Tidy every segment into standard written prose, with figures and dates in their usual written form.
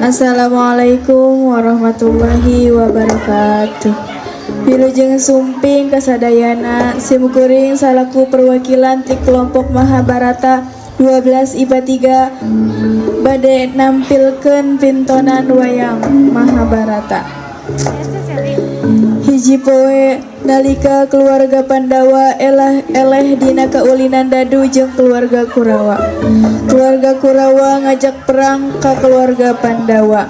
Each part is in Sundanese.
Assalamualaikum warahmatullahi wabarakatuh. Wilujeng sumping kasadayana, simkuring salaku perwakilan ti kelompok Mahabharata 12 IPA 3 bade nampilkeun pintonan wayang Mahabharata. Hiji poe nalika keluarga Pandawa elah eleh dina kaulinan dadu jeung keluarga Kurawa. Keluarga Kurawa ngajak perang ka keluarga Pandawa.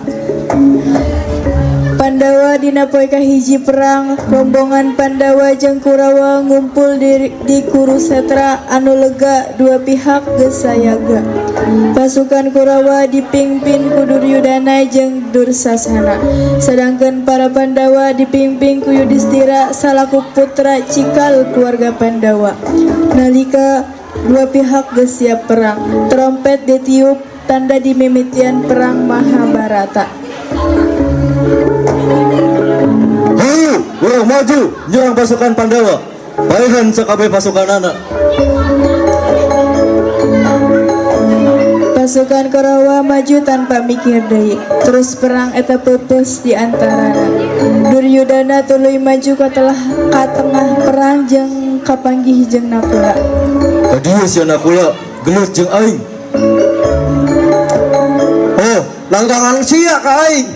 Pandawa dina poe kahiji perang, rombongan Pandawa jeung Kurawa ngumpul di Kurusetra anu lega, dua pihak geus sayaga. Pasukan Kurawa dipimpin ku Duryudana jeung Dursasana. Sedangkan para Pandawa dipimpin ku Yudhistira salaku putra cikal keluarga Pandawa. Nalika dua pihak geus siap perang, trompet ditiup tanda dimimitian perang Mahabharata. Hayu, urang maju nyerang pasukan Pandawa. Paehan sakabeh pasukanana. Pasukan Kurawa maju tanpa mikir deui. Terus perang eta peupeus di antarana. Duryudana tuluy maju ka tengah perang jeung kapanggih jeung Nakula. Ka dieu sia Nakula, gelut jeung aing. Oh, langgangan sia ka aing.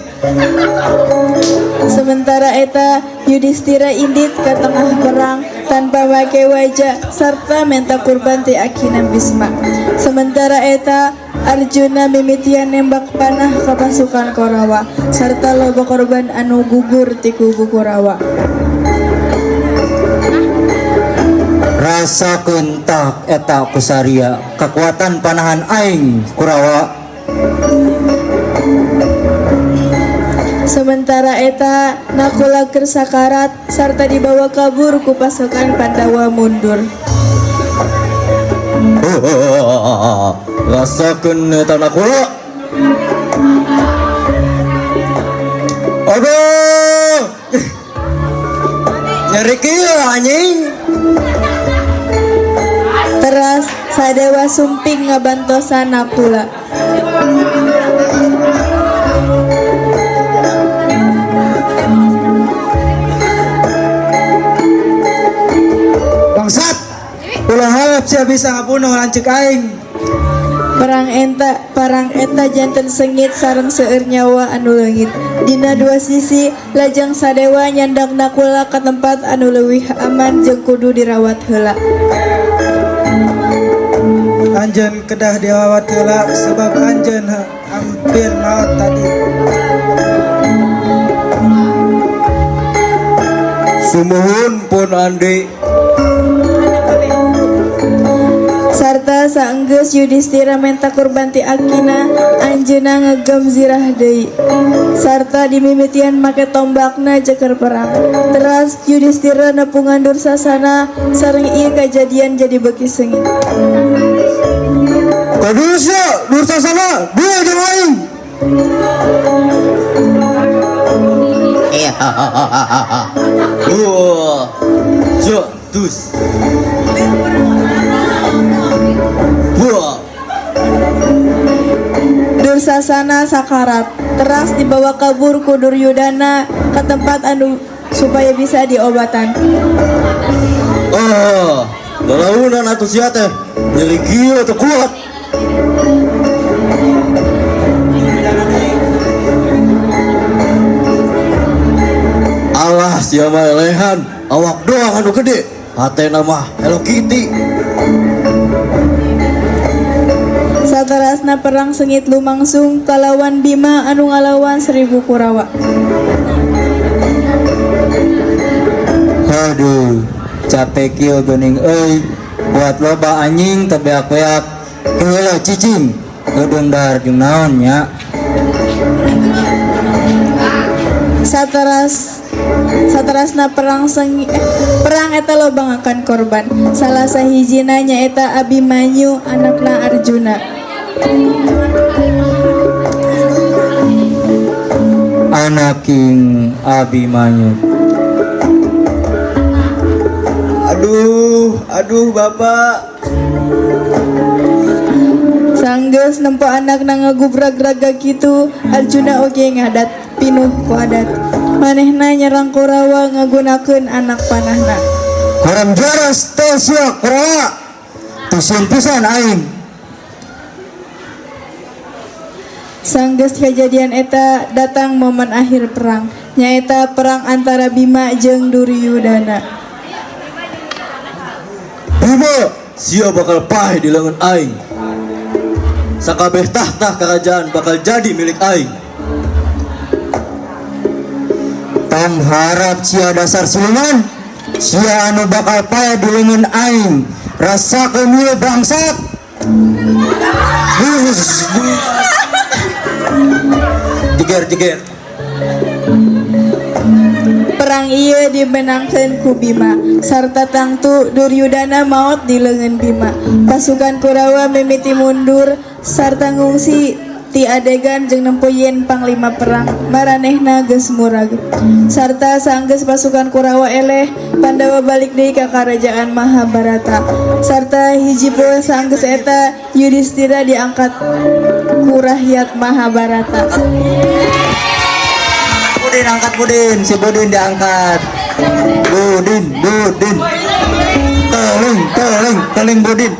Sementara eta Yudhistira indit ka tengah perang tanpa make waja sarta menta kurban ti akina Bisma. Sementara eta Arjuna mimitian nembak panah ka pasukan Korawa sarta loba korban anu gugur ti kubu Kurawa. Rasakeun tah eta kusaria kekuatan panahan aing Kurawa. Sementara eta Nakula keur sakarat sarta dibawa kabur ku pasukan Pandawa mundur. Rasakeun eta Nakula. Aduh. Nyeri kieu anjing. Teras Sadewa sumping ngabantosan Nakula. Bangsat! Ulah harap sia bisa ngabunuh lanceuk aing. Perang eta janten sengit sareng seueur nyawa anu leungit. Dina dua sisi lajeng Sadewa nyandak Nakula ka tempat anu leuwih aman jeung kudu dirawat heula. Anjeun kedah dirawat heula sebab anjeun hampir maot tadi. Sumuhun pun Andi. Sarta saenggeus Yudhistira menta kurban ti akina, anjeunna ngegem zirah deui. Sarta dimimitian make tombakna jeker perang. Teras Yudhistira nepungan Dursasana sareng ieu kajadian jadi beuki seungit. Ka dieu sia Dursasana, dieu jeung aing. Wah. Ja, dus. Wah. Dursasana sakarat, teras dibawa kabur ku Duryudana ke tempat anu supaya bisa diobatan. Ah, lalaunan atuh sia teh. Nyeri kieu teu kuat. Alah sia mah elehan, awak doang anu gede. Hatena mah Hello Kitty. Saterasna perang sengit lumangsung kalawan Bima anu ngalawan 1000 Kurawa. Aduh, capek kieu geuning euy. Buat loba anjing teu beak-beak. Heula cicing, heudeung dahar jeung naon nya. Saterasna perang eta loba ngakan korban. Salah sahijina nyaeta Abimanyu anakna Arjuna. Anaking Abimanyu. Aduh, aduh bapak. Sanggeus nempo anakna ngagubrag raga kitu, Arjuna oge ngadat pinuh ku adat. Manehna nyerang Kurawa ngagunakeun anak panahna. Haram jaras teh sia Kurawa. Tusieun pisan aing. Sanggeus kajadian eta datang momen akhir perang, nyaeta perang antara Bima jeung Duryudana. Bima, sia bakal paeh di leungeun aing. Sakabeh tahta kerajaan bakal jadi milik aing. Tong harap sia dasar siluman. Sia anu bakal paeh di leungeun aing. Rasakeun ieu bangsat. Jeger jeger. Perang ieu dimenangkeun ku Bima sarta tangtu Duryudana maot di leungeun Bima. Pasukan Kurawa mimiti mundur sarta ngungsi ti adegan jeung nempo yen panglima perang maranehna geus murag. Sarta sanggeus pasukan Kurawa eleh, Pandawa balik deui ka karajaan Mahabharata. Sarta hiji poe sanggeus eta Yudhistira diangkat ku rakyat Mahabharata. Budin angkat Budin, si Budin diangkat. Budin, Budin. Teling, teling, teling Budin.